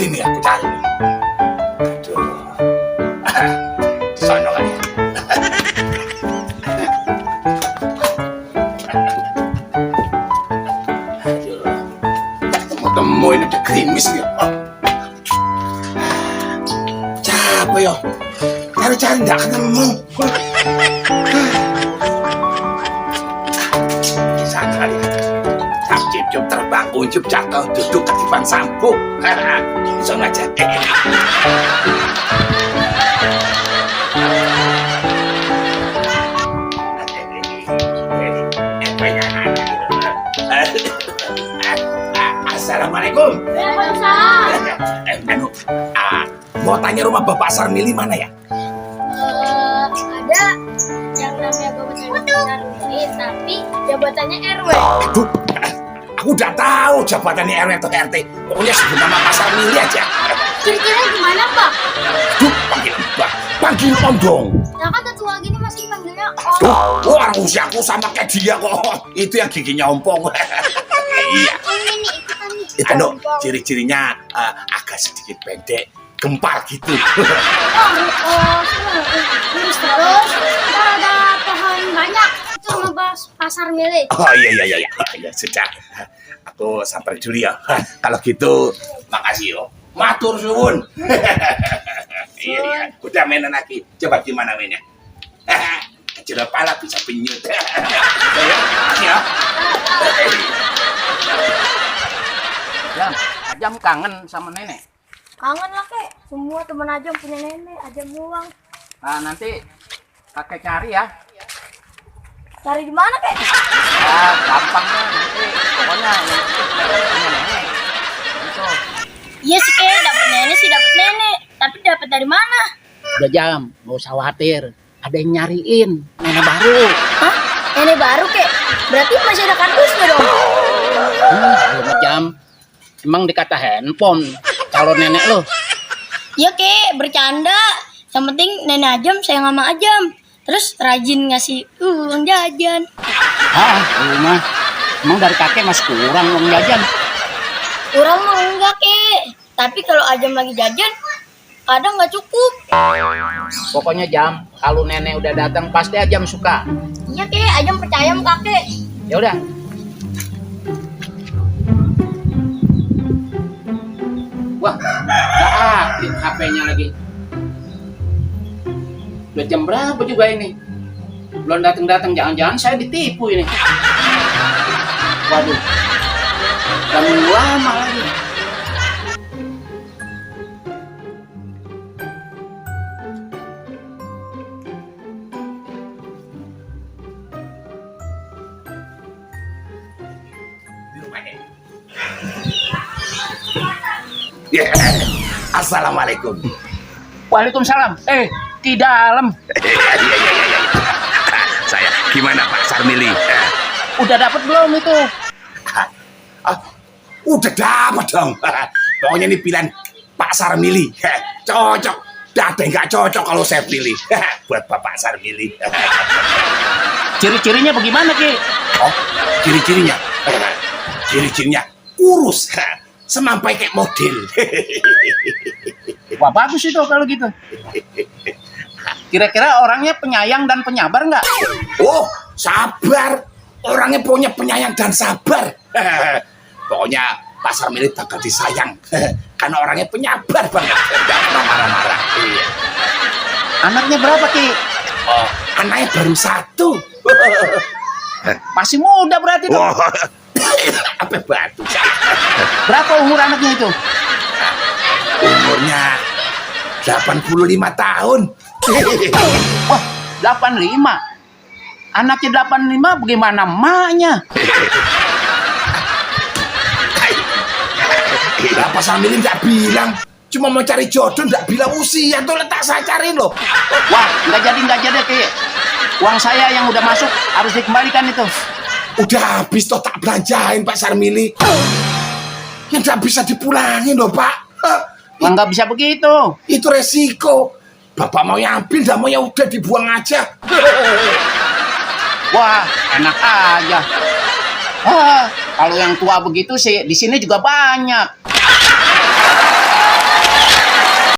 Sini aku cari. Aduh. Sono kali ya. Aduh. Temu-temu ini udah gerimis ya. Capek ya. Cari-cari nggak ketemu. Di sana kali ya. Cip terbang, kuncup jatuh, duduk ketiban sambung. Di sana aja. Assalamualaikum. Waalaikumsalam. Mau tanya rumah Bapak Sarmili mana ya? Ada yang namanya Bapak Sarmili, tapi jabatannya RW. Aduh, aku udah tahu jabatannya RW atau RT. Pokoknya sebut nama Pak Sarmili aja. Kira-kira gimana, Pak? Aduh, panggil Mbak. Panggil Om dong. Nah kan tetua gini masih panggilnya Om. Aduh, orang usiaku sama kayak dia kok. Itu yang giginya ompong. Iya. Ini ikutan nih. Itu no, ciri-cirinya agak sedikit pendek, gempal gitu. Terus ntar ada pohon banyak. Itu nama pasar milik. Oh iya, ya sudah. Aku sampai dulu ya. Kalau gitu, makasih yo. Matur suwun. Iya, udah mainan lagi. Coba gimana mainnya? Kecil pala bisa penyut. Ya. Ajam kangen sama nenek. Kangen lah kek. Semua teman Ajam punya nenek. Ajam doang. Nah, nanti kakek cari ya. Cari di mana kek? Ah, gampang kan nanti. Pokoknya yang penting kakek punya nenek. Gitu. Iya sih kek. Dapat nenek sih dapat nenek. Tapi dapat dari mana? Udah jam, nggak usah khawatir. Ada yang nyariin nenek baru. Hah? Nenek baru kek? Berarti masih ada kardusnya dong? Belum jam. Emang dikata handphone calon nenek lo. Iya kek, bercanda. Yang penting nenek Ajam sayang sama Ajam. Terus rajin ngasih uang jajan. Rumah. Emang dari kakek masih kurang uang jajan. Kurang mah enggak kek. Tapi kalau Ajam lagi jajan, kadang nggak cukup. Pokoknya jam, kalau nenek udah datang pasti Ajam suka. Iya kek, Ajam percaya sama kakek. Ya udah. Wah, nggak aktif HP-nya lagi. Udah jam berapa juga ini? Belum datang-datang, jangan-jangan saya ditipu ini. Waduh, udah nunggu lama lagi. Yeah. Assalamualaikum. Waalaikumsalam. Di dalam. Iya. Saya gimana Pak Sarmili? Udah dapat belum itu? Udah dapat dong. Pokoknya ini pilihan Pak Sarmili. Cocok. Tidak ada yang nggak cocok kalau saya pilih. Buat Bapak Sarmili. Ciri-cirinya bagaimana, Ki? Oh, ciri-cirinya? Ciri-cirinya kurus. Semampai kayak model. Wah, bagus itu kalau gitu. Kira-kira orangnya penyayang dan penyabar nggak? Oh, sabar. Orangnya punya penyayang dan sabar. Pokoknya Pak Sarmili bakal disayang. Karena orangnya penyabar banget. Tidak pernah marah-marah. Iya. Anaknya berapa, Ki? Oh, anaknya baru 1. Masih muda berarti dong. Apa batu saya? Berapa umur anaknya itu? Umurnya 85 tahun. Wah, 85. Anaknya 85, bagaimana emaknya? Bapak Sarmili nggak bilang. Cuma mau cari jodoh, nggak bilang usia. Tuh letak saya cariin loh. Wah, nggak jadi, Ki. Uang saya yang udah masuk harus dikembalikan itu. Udah habis toh tak belanjain Pak Sarmili. Yang nggak bisa dipulangin loh Pak. Wah, nggak bisa begitu. Itu resiko. Bapak mau ambil, nggak mau ya udah dibuang aja. Wah, enak aja. Kalau yang tua begitu sih di sini juga banyak.